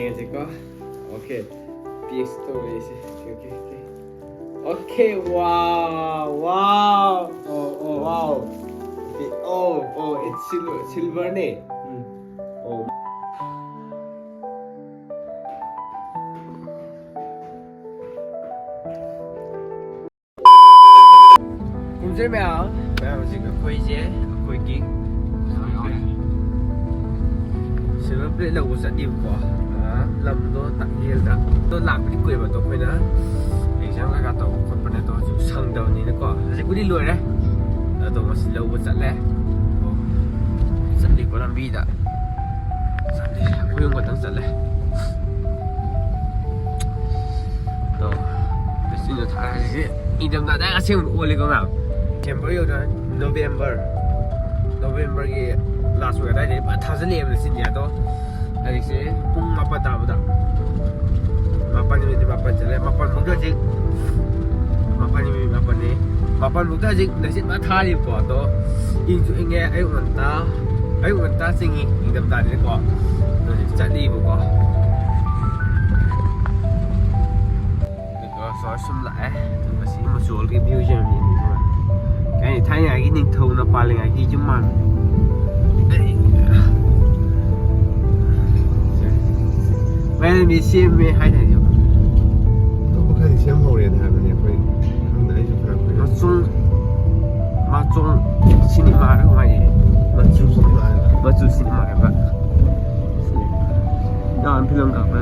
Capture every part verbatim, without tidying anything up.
ꯌꯦꯡꯉꯁꯤꯀꯣ꯫ Okay, packs ꯇꯧꯔꯛꯏꯁꯦ꯫ Okay, okay, okay. Okay, wow, wow. Oh, oh, wow. Okay, oh, oh, it's silver, silverꯅꯦ. Um. Oh. ꯈꯨꯔꯨꯝꯖꯔꯤ ꯃꯌꯥꯝ꯫ ꯃꯌꯥꯝ, ꯍꯧꯖꯤꯛ ꯑꯩꯈꯣꯏꯁꯦ, ꯑꯩꯈꯣꯏꯒꯤ ꯁꯤꯜꯚꯔ ꯄ꯭ꯂꯦꯠ ꯂꯧꯕ ꯆꯠꯂꯤꯕꯀꯣ꯫ ꯑ, ꯂꯝꯗꯣ ꯇꯥꯛꯌꯦꯜꯗ꯫ ꯑꯗꯣ ꯂꯥꯛꯄꯗꯤ ꯀꯨꯏꯔꯕ, ꯑꯗꯣ ꯑꯩꯈꯣꯏꯅ ꯑꯦꯛꯖꯥꯝ ꯀꯩꯀꯥ ꯇꯧꯕ ꯈꯣꯠꯄꯅꯦ, ꯑꯗꯣ ꯍꯧꯖꯤꯛ ꯁꯪꯗꯕꯅꯤꯅꯀꯣ꯫ ꯍꯧꯖꯤꯛꯄꯨꯗꯤ ꯂꯣꯏꯔꯦ꯫ ꯑꯗꯣ ꯉꯁꯤ ꯂꯧꯕ ꯆꯠꯂꯦ꯫ ꯑꯣ, ꯆꯠꯂꯤꯀꯣ ꯂꯝꯕꯤꯗ꯫ ꯆꯠꯂꯤ, ꯑꯩꯈꯣꯏ ꯑꯍꯨꯝ ꯈꯛꯇꯪ ꯆꯠꯂꯦ꯫ ꯑꯗꯣ, ꯂꯩꯆꯤꯟꯗꯣ ꯊꯥꯔꯛꯑꯦ꯫ ꯍꯧꯖꯤꯛꯁꯦ ꯏꯪꯊꯝꯊꯥꯗ ꯑꯁꯦꯡꯕ ꯑꯣꯜꯂꯦꯀꯣ ꯃꯌꯥꯝ꯫ ꯗꯤꯁꯦꯝꯕꯔ ꯌꯧꯗꯅ ꯅꯣꯕꯦꯝꯕꯔ, ꯅꯣꯕꯦꯝꯕꯔꯒꯤ ꯂꯥꯁ ꯋꯤꯛ ꯑꯗꯥꯏꯗꯒꯤ ꯐꯖꯅ ꯊꯥꯖꯤꯜꯂꯛꯑꯦꯕ ꯂꯩꯆꯤꯟꯁꯦ꯫ ꯑꯗꯣ ꯍꯧꯖꯤꯛꯁꯦ ꯄꯨꯡ ꯃꯥꯄꯟ ꯇꯥꯕꯗ, ꯃꯥꯄꯟ ꯃꯤꯅꯤꯠ ꯃꯥꯄꯟ ꯆꯠꯂꯦ꯫ ꯃꯥꯄꯟ ꯐꯥꯎꯗ ꯍꯧꯖꯤꯛ, ꯃꯥꯄꯟ ꯃꯤꯅꯤꯠ ꯃꯥꯄꯟꯅꯤ꯫ ꯃꯥꯄꯟ ꯐꯥꯎꯗ ꯍꯧꯖꯤꯛ ꯂꯩꯆꯤꯟ ꯐꯖꯅ ꯊꯥꯔꯤꯕꯀꯣ꯫ ꯑꯗꯣ ꯏꯪꯁꯨ ꯏꯪꯉꯦ, ꯑꯌꯨꯛ ꯉꯟꯇꯥ, ꯑꯌꯨꯛ ꯉꯟꯇꯥ ꯆꯤꯡꯉꯤ, ꯏꯪꯊꯝꯊꯥꯅꯤꯅꯀꯣ꯫ ꯑꯗꯨ ꯍꯧꯖꯤꯛ ꯆꯠꯂꯤꯕꯀꯣ꯫ ꯑꯗꯨꯒ ꯁꯨꯝ ꯂꯥꯛꯑꯦ꯫ ꯑꯗꯨꯒ ꯁꯤ ꯃꯆꯨ ꯍꯣꯜꯒꯤ ꯚ꯭ꯌꯨꯁꯦ ꯌꯥꯝ ꯌꯦꯡꯅꯤꯡꯉꯤ꯫ ꯀꯩ ꯍꯥꯏꯅꯤ, ꯊꯥꯏꯅꯉꯥꯏꯒꯤ ꯅꯤꯡꯊꯧꯅ ꯄꯥꯜꯂꯤꯉꯩꯒꯤ ꯌꯨꯝ ꯃꯥꯟꯕ꯫ ꯑꯩ, ꯃꯌꯥꯝꯗꯤ ꯁꯦꯝꯃꯦ ꯍꯥꯏꯅ ꯍꯥꯏꯖꯕ꯫ ꯑꯇꯣꯞꯄ ꯈꯔꯗꯤ ꯁꯦꯝꯍꯧꯔꯦꯅ ꯍꯥꯏꯕꯅꯦ ꯑꯩꯈꯣꯏ꯫ ꯈꯪꯗꯦ, ꯑꯩꯁꯨ ꯈꯔ ꯀꯨꯏꯔꯦ꯫ ꯃꯆꯨ, ꯃꯆꯨ ꯁꯤꯅꯦꯃꯥꯒ ꯅꯨꯡꯉꯥꯏꯌꯦ꯫ ꯃꯆꯨ, ꯃꯆꯨ ꯁꯤꯅꯦꯃꯥ ꯍꯥꯏꯕ꯫ ꯌꯥꯝ ꯐꯤꯂꯝ ꯀꯥꯞꯄ꯫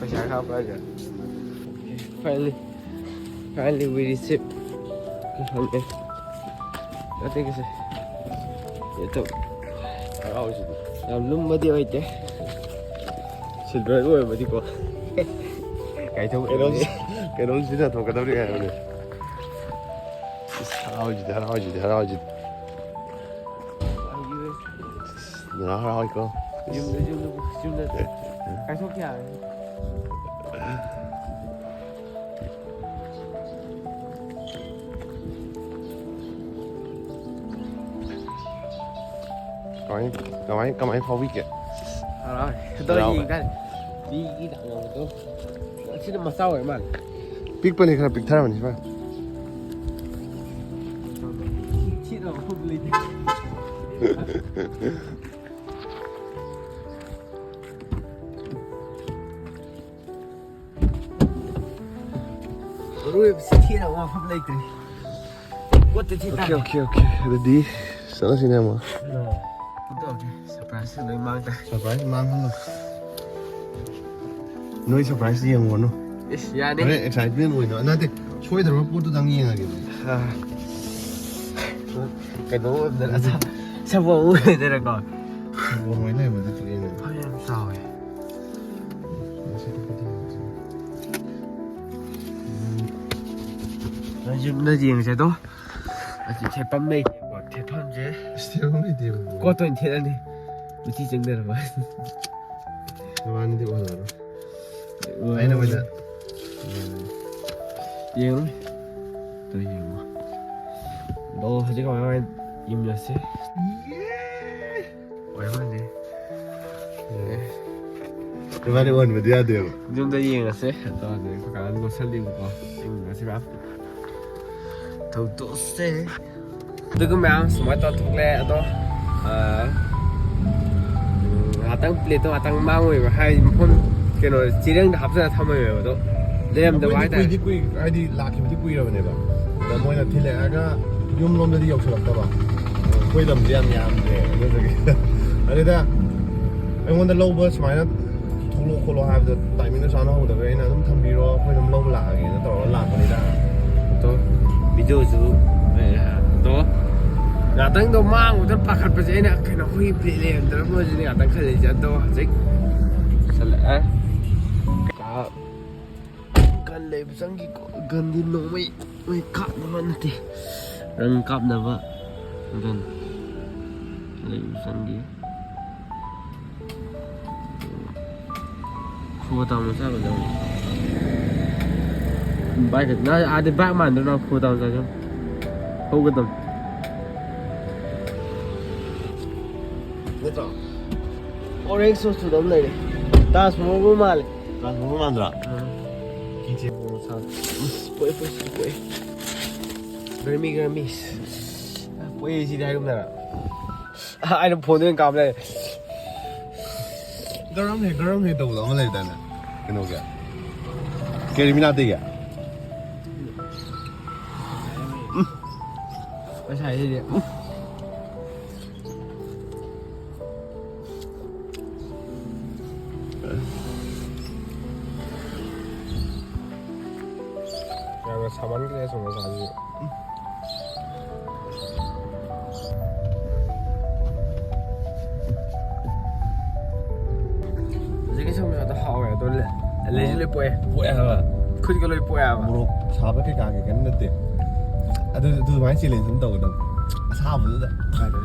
ꯄꯩꯁꯥ ꯀꯥꯞꯄꯛꯑꯒ꯫ Finally, finally we receive. ꯐꯪꯉꯦ꯫ ꯅꯠꯇꯦ ꯀꯩꯁꯦ꯫ ꯌꯦꯇꯧ꯫ ꯍꯔꯥꯎꯁꯤꯗꯤ꯫ ꯌꯥꯝ ꯂꯨꯝꯕꯗꯤ ꯑꯣꯏꯗꯦ꯫ Silver ꯑꯣꯏꯔꯕꯗꯤꯀꯣ꯫ ꯀꯥꯏꯊꯣꯛ ꯀꯩꯅꯣꯝ-, ꯀꯩꯅꯣꯝ ꯁꯤꯖꯤꯟꯅꯊꯣꯛꯀꯗꯧꯔꯤ ꯍꯥꯏꯕꯅꯦ꯫ ꯏꯁ, ꯍꯔꯥꯎꯁꯤꯗꯤ, ꯍꯔꯥꯎꯁꯤꯗꯤ, ꯍꯔꯥꯎꯁꯤꯗꯤ꯫ ꯅꯅꯥꯎ ꯍꯔꯥꯎꯏꯀꯣ꯫ ꯌꯨꯝꯗ, ꯌꯨꯝꯗ, ꯌꯨꯝꯗ ꯀꯥꯏꯊꯣꯛꯈꯤ ꯌꯥꯔꯅꯤ꯫ ꯀꯃꯥꯏ, ꯀꯃꯥꯏ, ꯀꯃꯥꯏ ꯐꯥꯎꯕꯤꯒꯦ? ꯍꯔꯥꯎꯋꯦ꯫ ꯑꯗꯣ ꯍꯔꯥꯎꯋꯦ꯫ ꯌꯦꯡ ꯇꯥꯔꯦ꯫ ꯃꯤꯒꯤ ꯊꯥꯡꯒꯠꯄꯗꯣ꯫ ꯁꯤꯅ ꯃꯆꯥ ꯑꯣꯏꯔ ꯃꯥꯜꯂꯦ꯫ ꯄꯤꯛꯄꯅꯤ, ꯈꯔ ꯄꯤꯛꯊꯔꯕꯅꯤ ꯁꯤꯃ꯫ ꯁꯤꯅ ꯃꯐꯝ ꯂꯩꯇꯦ꯫ ꯃꯔꯨ ꯑꯣꯏꯕꯁꯤ ꯊꯦꯡꯅꯕ ꯃꯐꯝ ꯂꯩꯇ꯭ꯔꯦ꯫ ꯄꯣꯠꯇ ꯊꯤ ꯑꯣꯀꯦ, ꯇꯥꯔꯦ꯫ Okay, okay. ꯑꯗꯨꯗꯤ ꯆꯠꯂꯁꯤꯅꯦ ꯑꯃꯨꯛ꯫ ꯅꯣ꯫ ꯑꯗꯨ ꯇꯧꯔꯗꯤ surprise ꯂꯣꯏ ꯃꯥꯡ ꯇꯥꯔꯦ꯫ Surprise ꯃꯥꯡꯍꯜꯂꯣ꯫ ꯅꯣꯏ surprise ꯌꯦꯡꯉꯨꯔꯅꯨ꯫ ꯏꯁ, ꯌꯥꯅꯤ꯫ ꯍꯣꯔꯦꯟ excitement ꯑꯣꯏꯅ꯫ ꯅꯠꯇꯦ, ꯁꯣꯏꯗ꯭ꯔꯕ ꯄꯣꯠꯇꯨꯗꯪ ꯌꯦꯡꯉꯒꯦ꯫ ꯑꯥ꯫ ꯀꯩꯅꯣ ꯑꯣꯏꯕꯗꯅ ꯑꯆꯥ-, ꯑꯆꯥꯄꯣꯠ ꯑꯃ ꯑꯣꯏꯗꯅꯀꯣ꯫ ꯁꯪꯒꯣꯝ ꯑꯣꯏꯅ ꯂꯩꯔꯝꯕꯗꯤ ꯐꯩꯌꯦꯅꯦ꯫ ꯐꯅꯌꯥꯝ ꯆꯥꯎꯋꯦ꯫ ꯎꯝ꯫ ꯅꯪ ꯌꯨꯝꯗ ꯌꯦꯡꯁꯦ ꯑꯗꯣ꯫ ꯑꯁꯤ ꯊꯦꯠꯐꯝ ꯂꯩꯇꯦꯕ, ꯊꯦꯠꯐꯝꯁꯦ꯫ ꯑꯁ, ꯊꯦꯠꯐꯝ ꯂꯩꯇꯦꯕ꯫ ꯀꯣꯠꯇ ꯑꯣꯏꯅ ꯊꯦꯠꯂꯅꯤ꯫ ꯎꯆꯤ ꯆꯪꯗꯅꯕ꯫ ꯅꯕꯥꯅꯤꯗꯤ ꯑꯣꯏꯍꯜꯂꯔꯣꯏ꯫ ꯑꯣꯏ꯫ ꯑꯩꯅ ꯑꯣꯏꯅ꯫ ꯌꯦꯡꯉꯨꯅꯦ꯫ ꯑꯗꯣ ꯌꯦꯡꯉꯣ꯫ ꯑꯗꯣ ꯍꯧꯖꯤꯛ ꯀꯃꯥꯏ ꯀꯃꯥꯏ ꯌꯨꯝ ꯆꯠꯁꯦ? ꯑꯣꯏꯔꯝꯃꯅꯤ꯫ ꯏꯕꯥꯅꯤ ꯑꯣꯟꯕꯗꯤ ꯌꯥꯗꯦꯕ꯫ ꯌꯨꯝꯗ ꯌꯦꯡꯉꯁꯦ꯫ ꯑꯗꯣ ꯍꯧꯖꯤꯛ ꯑꯩꯈꯣꯏ ꯀꯥꯅ ꯂꯣꯠꯁꯜꯂꯤꯕꯀꯣ꯫ ꯌꯦꯡꯉꯁꯤ ꯃꯌꯥꯝ꯫ ꯊꯧꯗꯣꯛꯁꯦ꯫ ꯑꯗꯨꯒ ꯃꯌꯥꯝ ꯁꯨꯃꯥꯏꯅ ꯇꯧꯔ ꯊꯣꯛꯂꯛꯑꯦ꯫ ꯑꯗꯣ, ꯑ, ꯎꯝ, ꯉꯥꯛꯇꯪ plateꯇꯣ ꯉꯥꯛꯇꯪ ꯃꯥꯡꯉꯨꯏꯕ꯫ ꯍꯥꯏꯗꯤ ꯃꯐꯝ ꯀꯩꯅꯣ ꯆꯦꯔꯪꯗ ꯍꯥꯞꯆꯜꯂ ꯊꯝꯃꯝꯃꯦꯕ꯫ ꯑꯗꯣ ꯂꯩꯔꯝꯗꯕ ꯑꯩꯈꯣꯏꯗꯤ ꯍꯥꯏꯇꯥꯔꯦ꯫ ꯀꯨꯏꯗꯤ ꯀꯨꯏ-, ꯍꯥꯏꯗꯤ ꯂꯥꯛꯈꯤꯕꯗꯤ ꯀꯨꯏꯔꯕꯅꯦꯕ꯫ ꯑꯗ ꯃꯣꯏꯅ ꯊꯤꯜꯂꯛꯑꯒ ꯌꯨꯝ ꯂꯣꯝꯗꯗꯤ ꯌꯧꯁꯤꯜꯂꯛꯇꯕ꯫ ꯑꯩꯈꯣꯏ ꯂꯝꯁꯦ ꯌꯥꯝ ꯌꯥꯝꯗ꯭ꯔꯦ ꯑꯗꯨꯗꯨꯒꯤ꯫ ꯑꯗꯨꯗ ꯑꯩꯉꯣꯟꯗ ꯂꯧꯕ ꯁꯨꯃꯥꯏꯅ ꯊꯣꯛꯂꯛꯑꯣ ꯈꯣꯠꯂꯣ ꯍꯥꯏꯕꯗꯣ ꯇꯥꯏꯃꯤꯡꯗꯣ ꯆꯥꯅꯍꯧꯗꯕ, ꯑꯩꯅ ꯑꯗꯨꯝ ꯊꯝꯕꯤꯔꯣ, ꯑꯩꯈꯣꯏ ꯑꯗꯨꯝ ꯂꯧꯕ ꯂꯥꯛꯑꯒꯦꯅ ꯇꯧꯔꯒ ꯂꯥꯛꯄꯅꯤꯗ꯫ ꯑꯗꯣ ꯚꯤꯗꯤꯑꯣꯁꯨ ꯑꯗꯣ ꯉꯥꯛꯇꯪꯗꯣ ꯃꯥꯡꯕꯗ ꯄꯥꯈꯠꯄꯁꯦ ꯑꯩꯅ ꯀꯩꯅꯣ ꯑꯩꯈꯣꯏꯒꯤ ꯕ꯭ꯔꯦꯛ ꯂꯩꯔꯝꯗ꯭ꯔꯕ ꯁꯤꯅꯤ ꯉꯥꯛꯇꯪ ꯈꯜꯂꯤꯁꯦ꯫ ꯑꯗꯣ ꯍꯧꯖꯤꯛ ꯆꯠꯂꯛꯑꯦ꯫ ꯒꯟ ꯂꯩꯕ ꯆꯪꯈꯤꯀꯣ꯫ ꯒꯟꯗꯤ ꯅꯣꯡꯃꯩ ꯃꯩ ꯀꯥꯞꯅꯕ ꯅꯠꯇꯦ, ꯔꯪ ꯀꯥꯞꯅꯕ ꯒꯟ ꯂꯩꯕ ꯆꯪꯈꯤ꯫ ꯈꯨꯕ ꯇꯥꯃꯣ ꯆꯥꯕ ꯆꯪꯈꯤ꯫ ꯕꯥꯏꯛ ꯅ ꯑꯥꯗꯤ ꯕꯥꯏꯛ ꯃꯥꯟꯗ꯭ꯔꯣ ꯅꯪ ꯈꯨꯕ ꯇꯥꯃꯣ ꯆꯥꯕ ꯍꯧꯒꯗꯝ꯫ ꯅꯠꯇ꯭ꯔꯣ? ꯑꯣꯔꯦꯟꯖ ꯁꯣꯁ ꯁꯨꯗ ꯑꯃ ꯂꯩꯔꯦ꯫ ꯇꯥꯖ ꯃꯍꯜꯕꯨ ꯃꯥꯜꯂꯦ꯫ ꯇꯥꯖ ꯃꯍꯜ ꯃꯥꯟꯗ꯭ꯔꯥ? ꯀꯤꯆꯦ ꯄꯣꯛꯑꯦ ꯄꯣꯛꯑꯦ ꯄꯣꯛꯑꯦ꯫ ꯒꯔꯃꯤ ꯒꯔꯃꯤ꯫ ꯄꯣꯛꯑꯦ ꯁꯤꯗꯤ ꯍꯥꯏꯒꯨꯝꯗꯅ꯫ ꯑꯩꯅ ꯐꯣꯟꯗ ꯑꯣꯏꯅ ꯀꯥꯞ ꯂꯩꯔꯦ꯫ ꯒꯔꯝ ꯍꯦ ꯒꯔꯝ ꯍꯦ ꯇꯧꯕꯗꯣ ꯑꯃ ꯂꯩꯗꯥꯏꯅꯦ? ꯀꯩꯅꯣꯒꯤ ꯀꯦꯔꯤꯃꯤꯅꯥꯇꯤꯒꯤ꯫ ꯉꯁꯥꯏꯁꯤꯗꯤ ꯌꯥꯝꯅ ꯁꯥꯃꯟꯈ꯭ꯔꯦ ꯁꯣꯝ ꯃꯁꯥꯁꯤꯁꯨ꯫ ꯍꯧꯖꯤꯛꯀꯤ ꯁꯣꯝ ꯃꯁꯥꯗꯣ ꯍꯥꯎꯋꯦ ꯑꯗꯣ ꯂꯩꯁꯤ ꯂꯣꯏ ꯄꯣꯛꯑꯦ꯫ ꯄꯣꯛꯑꯦ ꯍꯥꯏꯕ꯫ ꯈꯨꯠꯀ ꯂꯣꯏ ꯄꯣꯛꯑꯦ ꯍꯥꯏꯕ꯫ ꯃꯣꯔꯣꯛ ꯁꯥꯕ ꯀꯩꯀꯥꯒꯤ ꯀꯩꯝ ꯅꯠꯇꯦ꯫ ꯑꯗꯨ ꯑꯗꯨꯃꯥꯏꯅ ꯆꯦꯂꯦꯟꯖ ꯑꯃ ꯇꯧꯒꯗꯕ꯫ ꯑꯁꯥꯕꯗꯨꯗ꯫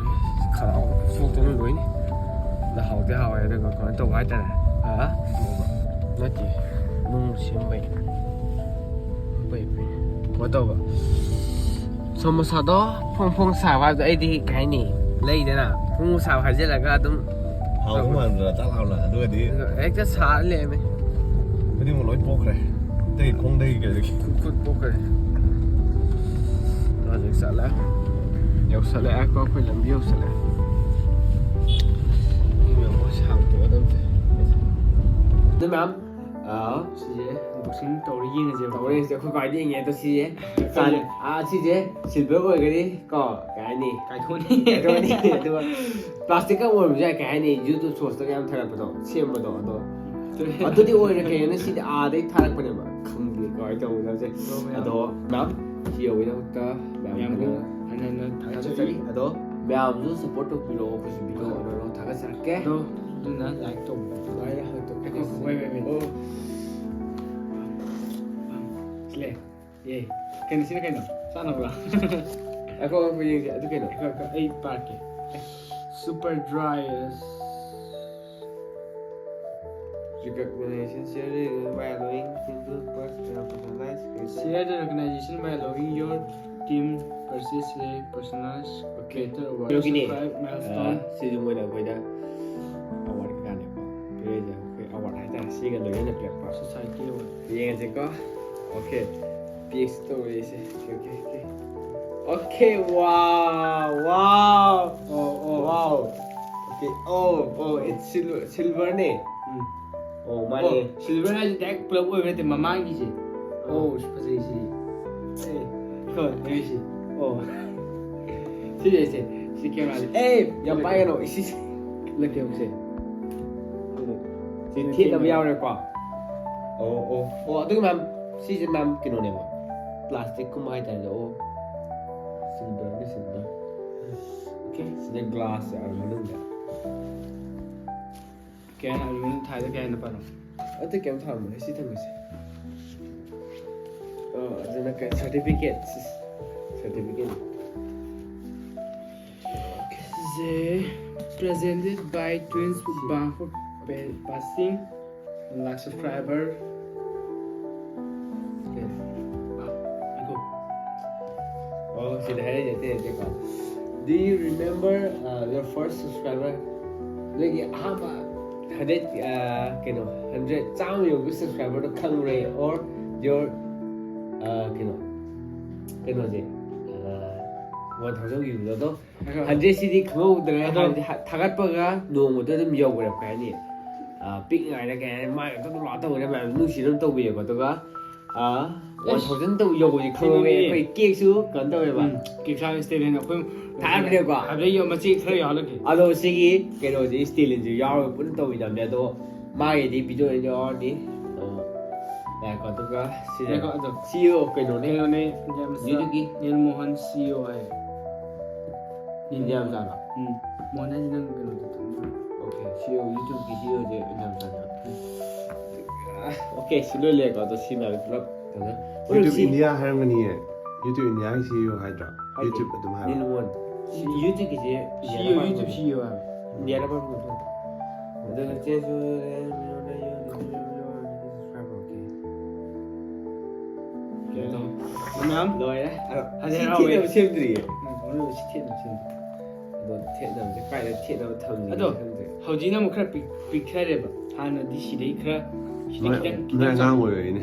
ꯈꯔꯥꯎ ꯁꯣꯛꯇꯅ ꯂꯣꯏꯅꯤ꯫ ꯑꯗ ꯍꯥꯎꯗꯤ ꯍꯥꯎꯋꯦ ꯑꯗꯨꯒ ꯀꯃꯥꯏꯅ ꯇꯧꯕ ꯍꯥꯏꯇꯥꯔꯦ? ꯑ? ꯅꯠꯇꯦ꯫ ꯅꯨꯡ ꯁꯦꯝꯕꯩ꯫ ꯐꯩ, ꯐꯩ꯫ ꯀꯃꯥꯏꯅ ꯇꯧꯕ? ꯁꯣꯃꯣꯁꯥꯗꯣ ꯐꯣꯡ ꯐꯣꯡ ꯁꯥꯕ ꯍꯥꯏꯕꯗꯣ ꯑꯩꯗꯤ ꯀꯩ ꯍꯥꯏꯅꯤ? ꯂꯩꯗꯅ ꯐꯣꯡ ꯐꯣꯡ ꯁꯥꯕ ꯍꯥꯏꯖꯤꯜꯂꯒ ꯑꯗꯨꯝ ꯍꯥꯎꯗꯧ ꯃꯥꯟꯗ꯭ꯔꯥ ꯇꯥꯛ ꯂꯥꯎꯅ꯫ ꯑꯗꯨꯒꯗꯤ ꯍꯦꯛꯇ ꯁꯥꯔ ꯂꯩꯔꯝꯃꯦ꯫ ꯈꯨꯗꯤꯡꯃꯛ ꯂꯣꯏ ꯄꯣꯛꯈ꯭ꯔꯦ꯫ ꯑꯇꯩ ꯈꯣꯡꯗꯒꯤ ꯀꯩꯗꯒꯤ꯫ ꯈꯨꯠ ꯈꯨꯠ ꯄꯣꯛꯈ꯭ꯔꯦ꯫ ꯍꯧꯖꯤꯛ ꯆꯠꯂꯦ꯫ ꯌꯧꯁꯜꯂꯛꯑꯦꯀꯣ ꯑꯩꯈꯣꯏ ꯂꯝꯕꯤ ꯌꯧꯁꯜꯂꯛꯑꯦ꯫ ꯃꯤ ꯃꯌꯥꯝ ꯃꯣꯏ ꯁꯥꯡꯇꯣꯛꯑꯗꯕꯁꯦ꯫ ꯑꯗꯨ ꯃꯌꯥꯝ ꯑꯥ ꯁꯤꯁꯦ ꯑꯟꯕꯣꯛꯁꯤꯡ ꯇꯧꯔ ꯌꯦꯡꯉꯁꯦꯕ꯫ ꯇꯧꯔꯦ ꯍꯧꯖꯤꯛ ꯑꯩꯈꯣꯏ ꯕꯥꯏꯗꯤ ꯌꯦꯡꯉꯦ ꯑꯗꯣ ꯁꯤꯁꯦ ꯆꯥꯟ ꯑꯥ ꯁꯤꯁꯦ ꯁꯤꯜꯚꯔ ꯑꯣꯏꯒꯅꯤ ꯀꯣ ꯀꯩ ꯍꯥꯏꯅꯤ ꯀꯥꯏꯊꯣꯛꯅꯤ꯫ ꯀꯩꯗꯧꯅꯤ ꯑꯗꯨꯒ ꯄ꯭ꯂꯥꯁꯇꯤꯛꯀ ꯑꯣꯏꯔꯝꯕꯁꯨ ꯌꯥꯏ ꯀꯩ ꯍꯥꯏꯅꯤ ꯌꯨꯇꯨꯕ ꯁꯣꯔꯠꯁꯇꯒ ꯌꯥꯝ ꯊꯥꯒꯠꯄꯗꯣ ꯁꯦꯝꯕꯗꯣ ꯑꯗꯣ ꯑꯗꯨꯗꯤ ꯑꯣꯏꯔꯦ ꯀꯩꯅꯣ ꯁꯤꯗꯤ ꯑꯥꯗꯩ ꯊꯥꯔꯛꯄꯅꯦꯕ ꯈꯪꯗꯦ ꯀꯃꯥꯏꯅ ꯇꯧꯕꯅꯣ ꯍꯧꯖꯤꯛ ꯑꯗꯣ ꯃꯌꯥꯝ ꯑꯗꯣ ꯃꯌꯥꯝ ꯁꯤ ꯌꯧꯕꯒꯤꯗꯃꯛꯇ ꯃꯌꯥꯝ ꯃꯌꯥꯝꯕꯨ ꯍꯟꯅ ꯍꯟꯅ ꯍꯟꯅ ꯊꯥꯒꯠꯆꯔꯤ ꯊꯥꯒꯠꯆꯔꯤ꯫ ꯑꯗꯣ ꯃꯌꯥꯝꯁꯨ ꯁꯞꯄꯣꯔꯠ ꯇꯧꯕꯤꯔꯛꯑꯣ ꯑꯩꯈꯣꯏꯁꯨ ꯚꯤꯗꯤꯑꯣ ꯑꯣꯏꯅ ꯊꯥꯒꯠꯆꯔꯛꯀꯦ ꯑꯗꯣ ꯑꯗꯨꯅ ꯂꯥꯏꯛ ꯇꯧꯕꯤꯌꯨ꯫ ꯂꯥꯏꯛ ꯍꯥꯟꯅ ꯇꯧꯕꯤꯔꯣ꯫ ꯑꯩꯈꯣꯏ wait, wait, wait. ꯑꯣ ꯁꯤꯂꯦ꯫ ꯑꯦ ꯀꯩꯅꯣ ꯁꯤꯅ ꯀꯩꯅꯣ ꯆꯥꯅꯕ꯭ꯔꯥ? ꯑꯩꯈꯣꯏ ꯑꯩꯈꯣꯏ ꯌꯦꯡꯁꯦ ꯑꯗꯨ ꯀꯩꯅꯣ ꯑꯩꯈꯣꯏ ꯑꯩꯈꯣꯏ ꯑꯩ ꯄꯥꯔꯛꯀꯦ꯫ Super dry. Recognition share by allowing single person personalize Share the recognition by allowing your team purchase a personalized creator award. ꯌꯣꯒꯤꯅꯦ꯫ Subscribe milestone. ꯁꯤꯁꯨ ꯃꯣꯏꯅ ꯑꯩꯈꯣꯏꯗ ꯑꯋꯥꯔꯗ ꯀꯩꯀꯥꯅꯦꯀꯣ ꯄꯤꯔꯛꯏꯁꯦ ꯑꯩꯈꯣꯏ ꯑꯋꯥꯔꯗ ꯍꯥꯏꯇꯥꯔꯦ ꯁꯤꯒ ꯂꯣꯏꯅꯅ ꯄꯤꯔꯛꯄ Society award. ꯌꯦꯡꯉꯁꯤꯀꯣ ꯑꯣꯀꯦ ꯄꯤꯛꯁ ꯇꯧꯔꯤꯁꯦ ꯑꯣꯀꯦ ꯑꯣꯀꯦ ꯑꯣꯀꯦ ꯋꯥꯎ ꯋꯥꯎ ꯑꯣ ꯑꯣ ꯋꯥꯎ ꯑꯣꯀꯦ ꯑꯣ ꯑꯣ ꯏꯠꯁ ꯁꯤꯜꯚꯔꯅꯦ ꯎꯝ꯫ ꯑꯣ ꯃꯥꯅꯦ ꯁꯤꯜꯚꯔ ꯍꯥꯏꯁꯦ ꯗꯥꯏꯔꯦꯛ ꯄꯨꯂꯞ ꯑꯣꯏꯕ ꯅꯠꯇꯦ ꯃꯃꯥꯡꯒꯤꯁꯦ꯫ ꯑꯣ ꯁꯤ ꯐꯖꯩ ꯁꯤ꯫ ꯑꯦ ꯀꯣ ꯂꯩꯔꯤꯁꯤ꯫ ꯑꯣ ꯁꯤꯁꯦ ꯁꯤ ꯁꯤ ꯀꯦꯃꯦꯔꯥꯁꯦ꯫ ꯑꯦ ꯌꯥꯝ ꯄꯥꯏꯒꯅꯣ ꯏꯁꯤꯁꯦ ꯂꯩꯇꯦꯕꯁꯦ ꯁꯤ ꯊꯦꯠꯅꯕ ꯌꯥꯎꯔꯦꯀꯣ꯫ ꯑꯣ ꯑꯣ ꯑꯣ ꯑꯗꯨꯒ ꯃꯌꯥꯝ ꯁꯤꯁꯦ ꯃꯌꯥꯝ ꯀꯩꯅꯣꯅꯦꯕ ꯄ꯭ꯂꯥꯁꯇꯤꯛꯀꯨꯝꯕ ꯍꯥꯏꯇꯥꯔꯦ ꯑꯣ ꯁꯤꯜꯚꯔꯅꯤ ꯁꯤꯜꯚꯔ ꯑꯣꯀꯦ꯫ ꯁꯤꯗ ꯒ꯭ꯂꯥꯁ ꯌꯥꯎꯔ ꯃꯅꯨꯡꯗ ꯀꯌꯥꯅ ꯑꯂꯨꯃꯤꯅꯤꯌꯝ ꯊꯥꯏꯗ ꯀꯌꯥꯅ ꯄꯥꯔꯣ? ꯑꯇꯩ ꯀꯩꯝ ꯊꯥꯔꯝꯃꯣꯏ ꯁꯤ ꯊꯝꯃꯁꯤ ꯑꯣ ꯑꯗꯨꯅ ꯀꯩ certificate certificate Presented by Twins Bang for pa- passing one lakh subscriber. Okay. Ah, iko. ꯑꯣ ꯁꯤꯗ ꯍꯥꯏꯔꯛꯏꯁꯦ ꯑꯇꯩ ꯅꯠꯇꯦꯀꯣ Do you remember uh, your first subscriber? ꯅꯣꯏꯒꯤ ꯑꯍꯥꯟꯕ ꯍꯟꯗ꯭ꯔꯦꯠ ꯀꯩꯅꯣ ꯍꯟꯗ꯭ꯔꯦꯠ ꯆꯥꯝꯃ ꯌꯧꯕ ꯁꯕꯁꯀ꯭ꯔꯥꯏꯕꯔꯗꯣ ꯈꯪꯕ꯭ꯔꯥ or your uh, ꯀꯩꯅꯣ ꯀꯩꯅꯣꯁꯦ ꯋꯥꯟ ꯊꯥꯎꯖꯟ ꯌꯧꯕꯗꯣ ꯑꯗꯣ ꯍꯟꯗ꯭ꯔꯦꯠꯁꯤꯗꯤ ꯈꯪꯍꯧꯗ꯭ꯔꯦ ꯑꯗꯣ ꯍꯥꯏꯕꯗꯤ ꯊꯥꯒꯠꯄꯒ ꯅꯣꯡꯃꯗ ꯑꯗꯨꯝ ꯌꯧꯈ꯭ꯔꯦꯕ ꯀꯩ ꯍꯥꯏꯅꯤ ꯄꯤꯛꯏꯉꯩꯗ ꯀꯩ ꯍꯥꯏꯅꯤ, ꯃꯥꯏ ꯈꯛꯇ ꯂꯥꯛ ꯇꯧꯕꯅꯦ ꯃꯌꯥꯝ ꯅꯨꯡꯁꯤꯅ ꯑꯗꯨꯝ ꯇꯧꯕꯤꯌꯦꯀꯣ꯫ ꯑꯗꯨꯒ ꯋꯥꯟ ꯊꯥꯎꯖꯟ ꯇꯧ ꯌꯧꯕꯁꯦ ꯈꯪꯍꯧꯋꯦ꯫ ꯑꯩꯈꯣꯏ ꯀꯦꯛꯁꯨ ꯀꯩꯅꯣ ꯇꯧꯋꯦꯕ꯫ ꯀꯦꯛꯁꯥꯡ ꯁ꯭ꯇꯦꯂꯤꯟ ꯑꯩꯈꯣꯏ ꯊꯥꯔꯛꯄꯅꯦꯀꯣ꯫ ꯍꯥꯏꯕꯗꯤ ꯃꯆꯦꯠ ꯈꯔ ꯌꯥꯎꯍꯜꯂꯛꯀꯦ꯫ ꯑꯗꯣ ꯁꯤꯒꯤ ꯀꯩꯅꯣꯁꯦ ꯁ꯭ꯇꯦꯂꯤꯟꯁꯦ ꯌꯥꯎꯔꯒ ꯄꯨꯟꯅ ꯇꯧꯃꯤꯟꯅꯕꯅꯦ꯫ ꯑꯗꯣ ꯃꯥꯒꯤꯗꯤ ꯚꯤꯗꯤꯑꯣ ꯑꯣꯏꯅ ꯌꯥꯎꯔꯅꯤ꯫ ꯑꯗꯣ ꯉꯥꯏꯈꯣ꯫ ꯑꯗꯨꯒ ꯁꯤꯁꯦ ꯉꯥꯏꯈꯣ, ꯑꯗꯣ꯫ ꯁꯤꯏꯑꯣ ꯀꯩꯅꯣꯅꯦ꯫ ꯀꯩꯅꯣꯅꯦ, ꯏꯟꯗꯤꯌꯥ ꯃꯆꯥ꯫ ꯌꯨꯇ꯭ꯌꯨꯕꯀꯤ ꯅꯤꯜ ꯃꯣꯍꯟ ꯁꯤꯏꯑꯣ ꯍꯥꯏ꯫ ꯏꯟꯗꯤꯌꯥ ꯃꯆꯥꯗꯣ꯫ ꯎꯝ꯫ ꯃꯣꯍꯟ ꯍꯥꯏꯁꯤ ꯅꯪ ꯀꯩꯅꯣꯗꯣ ꯈꯪꯕ꯭ꯔꯥ? ꯑꯣꯀꯦ, ꯁꯤꯏꯑꯣ, ꯌꯨꯇ꯭ꯌꯨꯕꯀꯤ ꯁꯤꯏꯑꯣꯁꯦ ꯏꯟꯗꯤꯌꯥ ꯃꯆꯥꯗꯣ꯫ ꯑꯣꯀꯦ, ꯁꯤ ꯂꯣꯏ ꯂꯩꯔꯦꯀꯣ꯫ ꯑꯗꯣ ꯁꯤ ꯃꯌꯥꯝ ꯄꯨꯂꯞ ꯇꯧꯅ꯫ ꯌꯨꯇ꯭ꯌꯨꯕ ꯁꯤ ꯏꯟꯗꯤꯌꯥ ꯍꯥꯏꯔꯝꯒꯅꯤꯌꯦ꯫ ꯌꯨꯇ꯭ꯌꯨꯕ ꯏꯟꯗꯤꯌꯥꯒꯤ ꯁꯤꯏꯑꯣ ꯍꯥꯏꯗ꯭ꯔꯣ? ꯍꯥꯏꯗꯦ꯫ ꯌꯨꯇ꯭ꯌꯨꯕ ꯑꯗꯨꯝ ꯍꯥꯏꯕ꯫ ꯅꯤꯜ ꯃꯣꯍꯟ꯫ ꯌꯨꯇ꯭ꯌꯨꯕꯀꯤꯁꯦ ꯁꯤꯏꯑꯣ, ꯌꯨꯇ꯭ꯌꯨꯕ ꯁꯤꯏꯑꯣ ꯍꯥꯏꯕ꯫ ꯏꯟꯗꯤꯌꯥꯗ ꯄꯥꯟꯕ꯫ ꯑꯗꯨꯒ ꯆꯦꯁꯨ ꯀꯩꯅꯣ ꯇꯧ꯫ ꯃꯌꯥꯝ ꯂꯣꯏꯔꯦ꯫ ꯍꯥꯏꯗꯤ ꯁꯤ ꯍꯔꯥꯎꯋꯦ꯫ ꯊꯦꯠꯅꯕ ꯁꯦꯝꯗ꯭ꯔꯤꯌꯦ꯫ ꯎꯝ, ꯊꯦꯠꯅꯕ ꯁꯦꯝꯗ꯭ꯔꯤ꯫ ꯑꯗꯣ ꯊꯦꯠꯅꯕꯁꯦ ꯀꯥꯏꯗ ꯊꯦꯠꯅꯕ ꯊꯝꯅꯤ ꯑꯗꯣ ꯈꯪꯗꯦ꯫ ꯍꯧꯖꯤꯛꯅ ꯑꯃꯨꯛ ꯈꯔ ꯄꯤꯛ-, ꯄꯤꯛꯊꯔꯦꯕ꯫ ꯍꯥꯟꯅꯗꯤ ꯁꯤꯗꯩ ꯈꯔ, ꯁꯤꯗꯩ ꯅꯣꯏ ꯈꯤꯇꯪ, ꯅꯣꯏ ꯈꯤꯇꯪ ꯑꯉꯥꯡ ꯑꯣꯏꯕꯩꯅꯦ꯫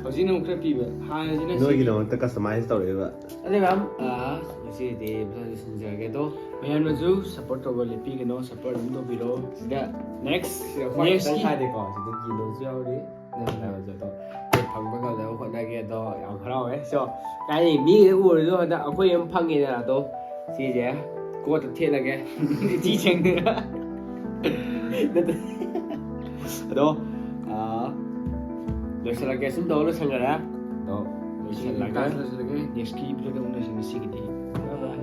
ꯍꯧꯖꯤꯛꯅ ꯑꯃꯨꯛ ꯈꯔ ꯄꯤꯕ꯫ ꯍꯥꯟꯅꯁꯤꯅ ꯁꯤ-, ꯅꯣꯏꯒꯤꯗꯃꯛꯇ ꯀꯁꯇꯃꯥꯏꯁ ꯇꯧꯔꯛꯏꯕ꯫ ꯑꯗꯨ ꯃꯌꯥꯝ, ꯑꯥ, ꯉꯁꯤꯗꯤ ꯃꯊꯪꯗ ꯁꯤꯟꯖꯔꯒꯦ꯫ ꯑꯗꯣ ꯃꯌꯥꯝꯅꯁꯨ ꯁꯞꯄꯣꯔꯠ ꯇꯧꯕ ꯂꯦꯞꯄꯤꯒꯅꯣ, ꯁꯞꯄꯣꯔꯠ ꯑꯗꯨꯝ ꯇꯧꯕꯤꯔꯣ꯫ ꯁꯤꯗ ꯅꯦꯛꯁ, ꯁꯤꯗ ꯈ꯭ꯋꯥꯏ ꯅꯦꯛꯁꯀꯤ ꯈꯤꯇꯪ ꯊꯥꯗꯦꯀꯣ꯫ ꯁꯤꯗ ꯀꯤꯂꯣꯁꯨ ꯌꯥꯎꯔꯤ꯫ ꯑꯗꯣ ꯑꯩ ꯐꯪꯕ ꯉꯝꯅꯕ ꯍꯣꯠꯅꯒꯦ꯫ ꯑꯗꯣ ꯌꯥꯝ ꯍꯔꯥꯎꯋꯦ꯫ ꯁꯣ, ꯀꯥꯏ ꯃꯤꯒꯤꯗ ꯎꯔꯁꯨ ꯍꯟꯗꯛ ꯑꯩꯈꯣꯏ ꯑꯃ ꯐꯪꯉꯦꯗꯅ꯫ ꯑꯗꯣ ꯁꯤꯁꯦ ꯀꯣꯠꯇ ꯊꯦꯠꯂꯒꯦ꯫ ꯊꯤ ꯁꯦꯡꯗꯅ꯫ ꯅꯠꯇꯦ꯫ ꯑꯗꯣ, ꯑꯥ, ꯂꯣꯏꯁꯤꯜꯂꯒꯦ꯫ ꯁꯨꯝ ꯇꯧꯔ ꯂꯣꯏꯁꯤꯟꯈꯔꯦ꯫ ꯑꯗꯣ ꯂꯣꯏꯁꯤꯜꯂꯒ ꯂꯣꯏꯁꯤꯜꯂꯒꯦ꯫ ꯅꯦꯛꯁꯀꯤ ꯚꯤꯗꯤꯑꯣꯗ ꯎꯅꯁꯤ꯫ ꯉꯁꯤꯒꯤꯗꯤ ꯕꯥꯏ ꯕꯥꯏ꯫